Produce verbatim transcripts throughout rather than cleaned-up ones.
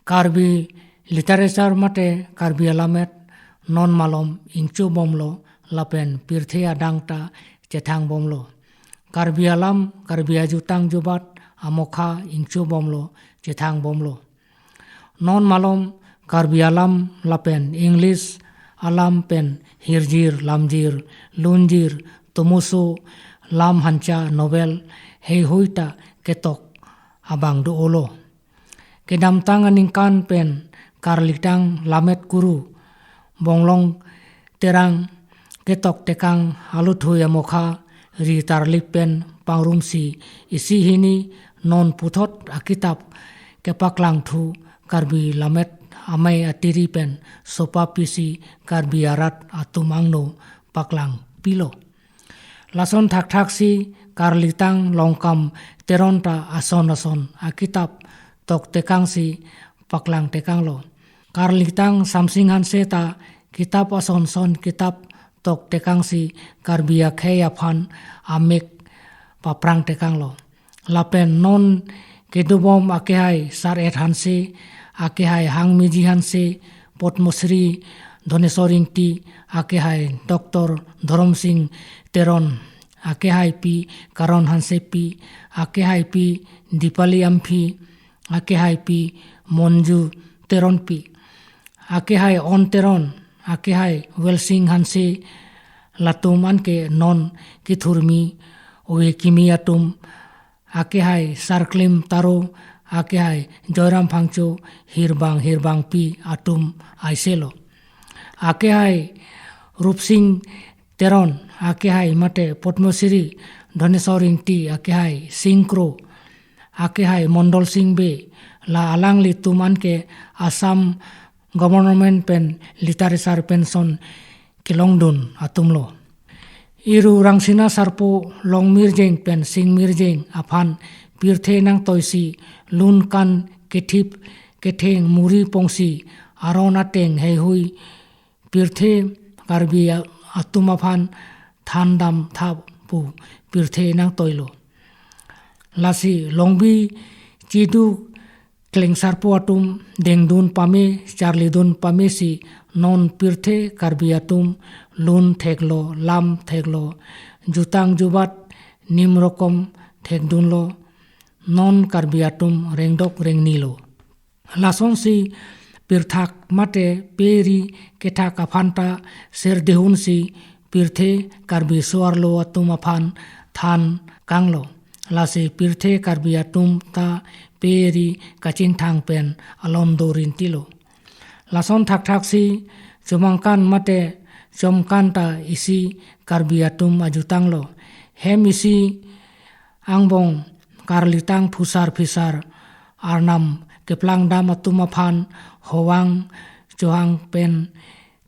Karbi literature mate Karbi alamet non malom ingchobomlo lapen pirthe adang ta chethangbomlo. Karbi alam, Karbi ajutang jubat amokha ingchobomlo, chethangbomlo. Non malom Karbi alam lapen English alam pen hirjir, lamjir, lunjir, tomoso, lam hancha, novel, heihui ta ketok abang do-olo. Kedamtang aningkan pen Karlitang Lamet Kuru, Bonglong Terang ketok tekang aluthui amokha ri tarlip pen pangrumsi isi hini non puthot akitap kepaklangthu Karbi Lamet Amei Atiri pen sopa pisi Karbi arat atum angno paklangpilo. Lason thakthaksi Karlitang Longkam Teron ta ason ason akitap toktekangsi paklangtekanglo. Karlitang Samsing Hanse ta kitap ason son kitap toktekangsi Karbi akhei aphan amek paprangtekanglo. Lapen non kedobom akehai Sar Et Hanse, akehai Hangmiji Hanse, Padma Shri Dhaneswar Ingti, akehai Doctor Dhorom Sing Teron, akehai Pi Karon Hansepi, akehai Pi Dipali Amphi, akehai Pi Monju Teronpi, akehai On Teron, akehai Welsing Hanse, latum anke non kethurmi ove kimi atum, akehai Sarklim Taro, akehai Joyram Phangcho, hirbang hirbangpi atum aiselo. Akehai Rupsing Teron, akehai mate Padma Shri Dhaneswar Ingti, akehai Singkro, akehai Mondol Sing Bey, la alanglitum anke Assam Government pen literature pension kelongdun atumlo. Iru Rangsina Sarpo Longmirjeng pen Singmirjeng aphan pirthe nangtoisi lun kan kethip ketheng muri pongsi aron ateng heihui pirthe Karbi a-, atum aphan thandam tha pu pirthe nangtoilo. Lasi longbi chidu klengsarpo atum dengdun pame charlidun pamesi non pirthe Karbi atum lun theklo, lam theklo, jutang jubat nim rokom thekdunlo, non Karbi atum rengdok rengnilo. Lasonsi pirthak mate peri kethak aphanta serdehunsi pirthe Karbi suarlo atum aphan thankanglo. Lasi pirthe Karbi atum ta peri kachingthang pen alom do rintilo. Lason thakthaksi chomangkan mate chomkan ta isi Karbi atum ajutanglo. Hem isi angbong karlitang phusar phisar arnam keplangdam atum aphan howang chohang pen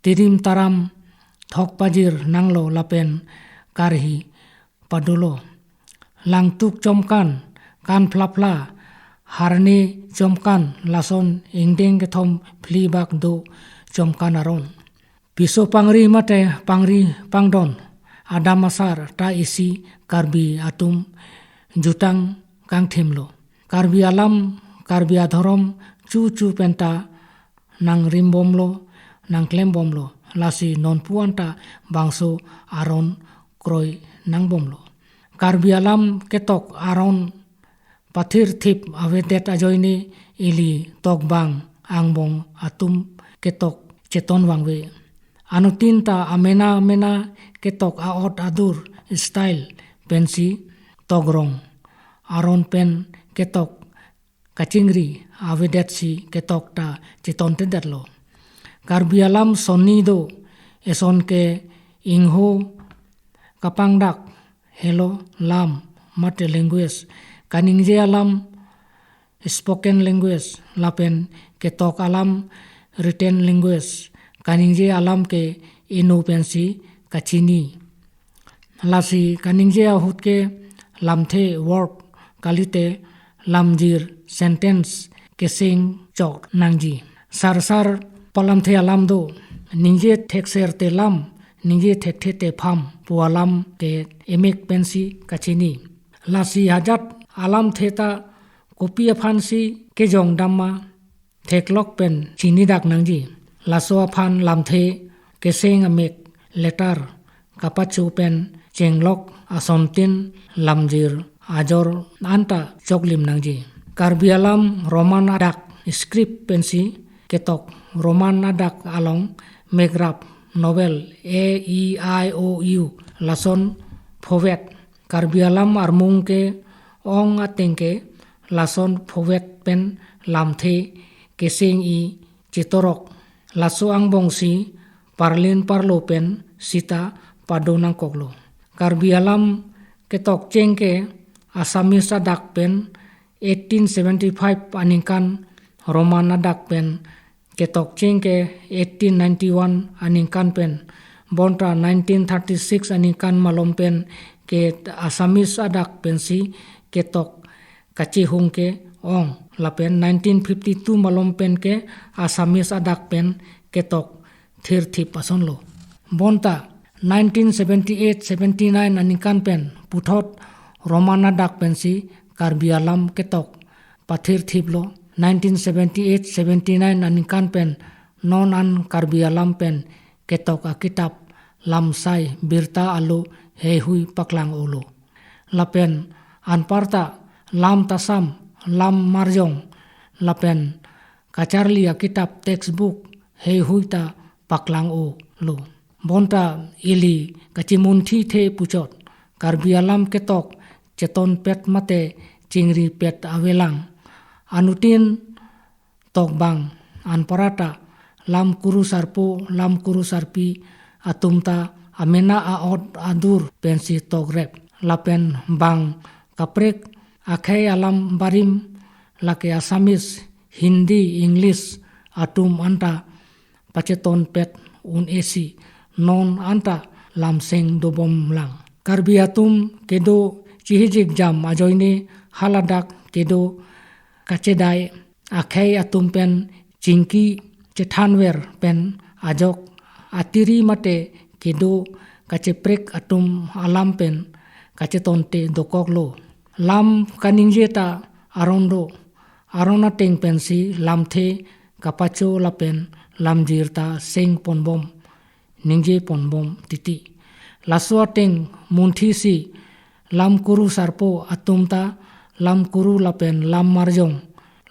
tirim taram thok pajir nanglo lapen karhi padolo. Langtuk chomkan, kan phlapphla, harne chomkan lason ingdeng kethom phli bak do chomkan aron. Piso pangri mate pangri pangdon, adam asar ta isi Karbi atum jutang kangthimlo. Karbi alam, Karbi adhorom chuchu penta nangrimbomlo, nangklembomlo. Lasi nonpu anta bangso aron kroi nangbomlo. Karbi alam ketok aron pathirthip avedet ajoine ili tokbang angbong atum ketok cheton vangve. Anutin ta amena mena ketok aot adur style pensi togrong aron pen ketok kachingri avedetsi ketok ta chetontedetlo. Karbi alam sonni do, eson ke ingho kapangdak helo lam mate language. Kaningje alam spoken language lapen ketok alam written language. Kaningje alam ke ino pensi kachini. Lasi kaningje ahut ke lamthe verb kalite lamjir sentence keseng chok nangji. Sarsar palamthe alam do, ningje thekser te lam, ningje thekthe te pham pu alam ke emek pensi kachini. Lasi hajat alamthe ta kopi aphansi kejongdamma, theklok pen chinidak nangji. Laso aphan lamthe keseng amek letter kapacho pen chenglok asontin lamjir ajor anta choklim nangji. Karbi alam Roman adak script pensi ketok, Roman adak along mekrap novel A, E, I, O, U lason phovet. Karbi alam armung ke-ong ateng ke lason phovet pen lamthe keseng-i chetorok. Laso angbongsi parlin parlo pen sita pado nangkoklo. Karbi alam ketokcheng ke Assamese adak pen eighteen seventy-five aningkan, Roman adak pen ketokcheng ke eighteen ninety-one aningkan pen, bonta nineteen thirty-six aningkan malom pen ke Assamese adak pensi ketok kachehung ke-ong, lapen nineteen fifty-two malom pen ke Assamese adak pen ketok thirthip asonlo. Bonta nineteen seventy-eight seventy-nine aningkan pen puthot Roman adak pensi Karbi alam ketok pathirthiplo. Nineteen seventy-eight seventy-nine aningkan pen non an Karbi alam pen ketok akitap Lamsai Birta alo heihui paklang-olo. Lapen anparta Lam Tasam, Lam Marjong, lapen kacharli akitap textbook heihui ta paklang-olo. Bonta ili kachimunthithe puchot, Karbi alam ketok chetonpet mate chingripet avelang. Anuttin tokbang anparta Lam Kuru Sarpo, Lam Kuru Sarpi atum ta amena a-ot adur pensi tokrep. Lapen bang kaprek akhei alam barim, lake Assamese, Hindi, English atum anta pachetonpet un-esi non anta lamseng dobomlang. Karbi atum kedo chihijik jam ajoine haladak kedo kachedai akhei atum pen chingki chethanver pen ajok atiri mate kedo kacheprek atum alam pen kachetonte dokoklo. Lam kaningje ta aron do, aron ateng pensi lamthe kapacho lapen lamjir ta seng ponbom, ningje ponbom titi. Laso ateng munthisi Lam Kuru Sarpo atum ta Lam Kuru lapen Lam Marjong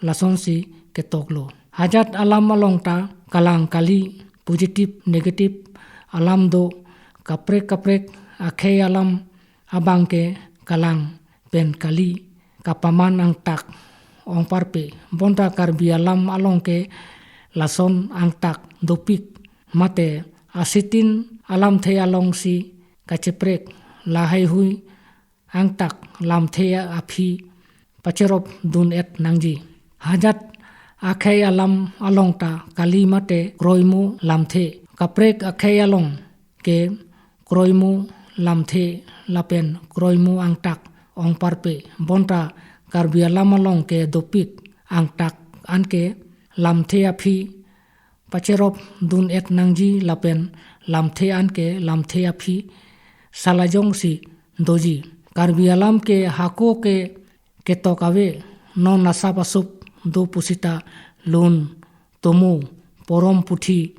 lasonsi ketoklo. Hajat alam along ta kalang kali, positive, negative alam do, kaprek kaprek akhei alam abang ke kalang pen kali, kapaman angtak ongparpe. Bonta Karbi alam along ke lason angtak dopik, mate asitin alamthe alongsi kacheprek, laheihui angtak lamthe aphi pacherop dun-et nangji. Hajat akhei alam along ta kali mate kroimo lamthe. Kaprek akhei along ke kroimo lamthe lapen kroimo angtak ongparpe. Bonta Karbi alam along ke dopik, angtak anke lamthe aphi pacherop dun-et nangji lapen lamthe anke lamthe aphi salajongsi doji. Karbi alam ke hako ke ketok ave, non asap asup do pusita lun, tomo, porom puthi,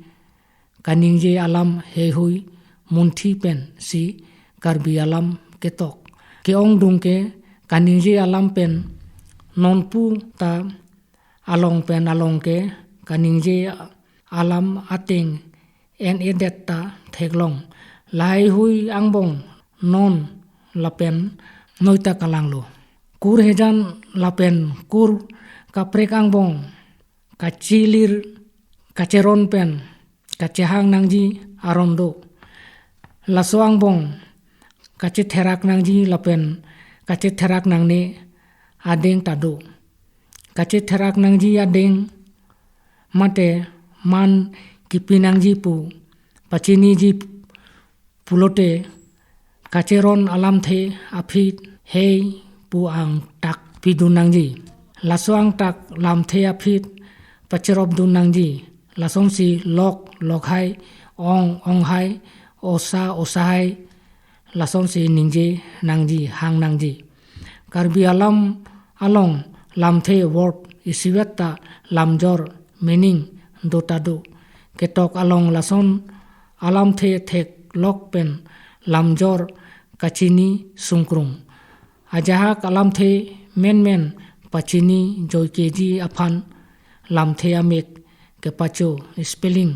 kaningje alam heihui munthi pensi Karbi alam ketok. Ke-ongdung ke kaningje alam pen nonpu ta along pen along ke kaningje alam ateng en-edet ta theklong. Laheihui angbong non lapen noi ta kalanglo. Kur hejan lapen kur kaprek angbong kachilir kacheron pen kachehang nangji aron do. Laso angbong kachetherak nangji lapen kachetherak nangne adeng ta do. Kachetherak nangji adeng mate man kipi nangji pu pachiniji pulote kacheron alamthe aphi hei pu angtak pidun nangji. Laso angtak lamthe aphi pacherop dun nangji. Lasonsi lok, lokhai, ong, onghai, osa, osahai, lasonsi ningje nangji, hang nangji. Karbi alam along lamthe word isivet ta lamjor meaning do ta do. Ketok along lason alamthe theklok pen lamjor kachini sungkrung. Ajahak alamthe menmen pachini joikeji aphan lamthe amek kepacho, spelling,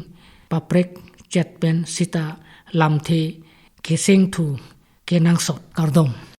paprek chet pen sita lamthe kesengthu kenangsot. Kardom.